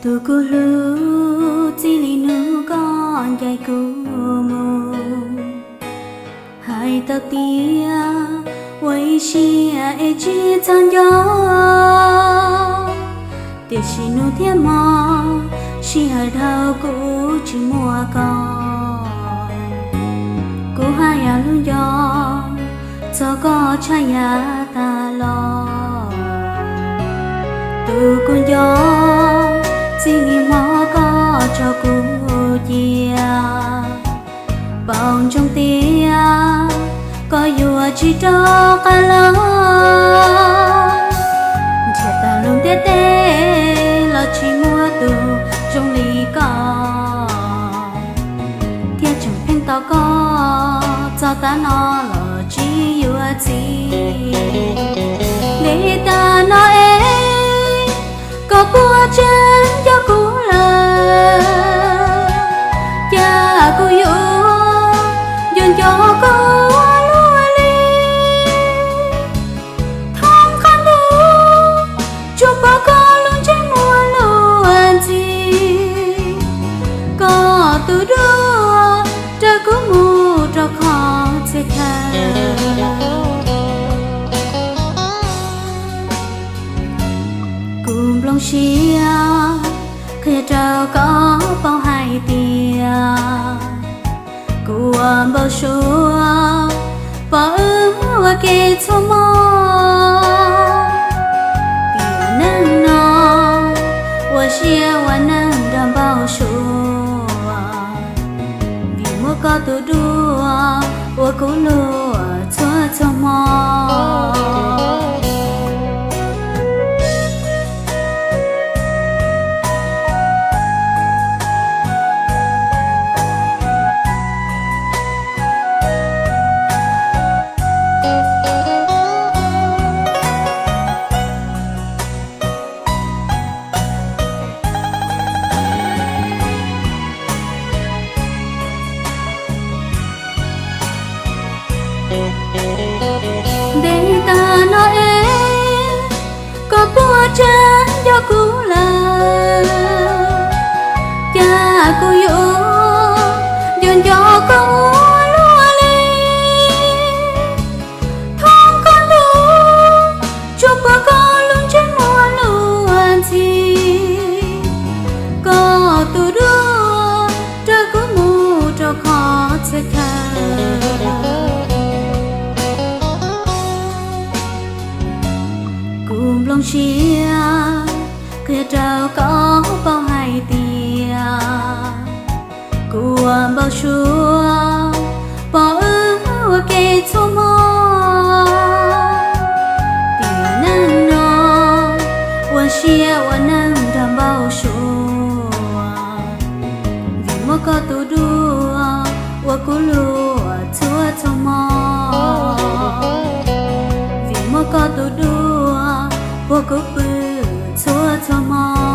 Tus kuv hlub, txij li hnub koj ncaim kuv mus, hais tau tias ua ib siab es tsis txhob nco, tiam sis hnub thiab hmo, sij hawm dhau kuv tsis muaj koj. Kuv haj yam hlub nco txog koj tshaj yav tas los. Tus kuv nco, txij li hmo koj tso kuv cia, paub ntsoov tias koj yuav tsis rov qab los. Nrhiav tag lub ntiaj teb los tsis muaj tus zoo li koj, thiab tseem pheej tos koj txog tav no los tsis yuav txim. Ntev tas no es koj puas tseem nco kuv lawm? Cas kuv yuav nco nco koj ua luaj li? Thoob qab ntuj tsuas pom koj lub ntsej muag luag ntxhi, koj tus duab raws kuv mus rau qhov txhia chaw. Kuv nplooj siab qhia rau koj paub hais tias kuv ua npau suav pom wb ua ke txhua hmo. Tiam neej no ua siab ua neej nrog npau suav, vim muaj koj tus duab ua kuv luag txhua txhua hmo. Ntev tas no es koj puas tseem nco kuv lawm? Cas kuv yuav nco nco koj ua luaj li? Thoob qab ntuj tsuas pom koj lub ntsej muag luag ntxhi, koj tus duab raws kuv mus rau qhov txhia chaw. Kuv nplooj siab qhia rau koj paub hais tias kuv ua npau suav pom wb ua ke txhua hmo. Tiam neej no ua siab ua neej nrog npau suav, vim muaj koj tus duab ua kuv luag txhua txhua hmo. Vim muaj koj tus duab puag kuv pw txhua txhua hmo.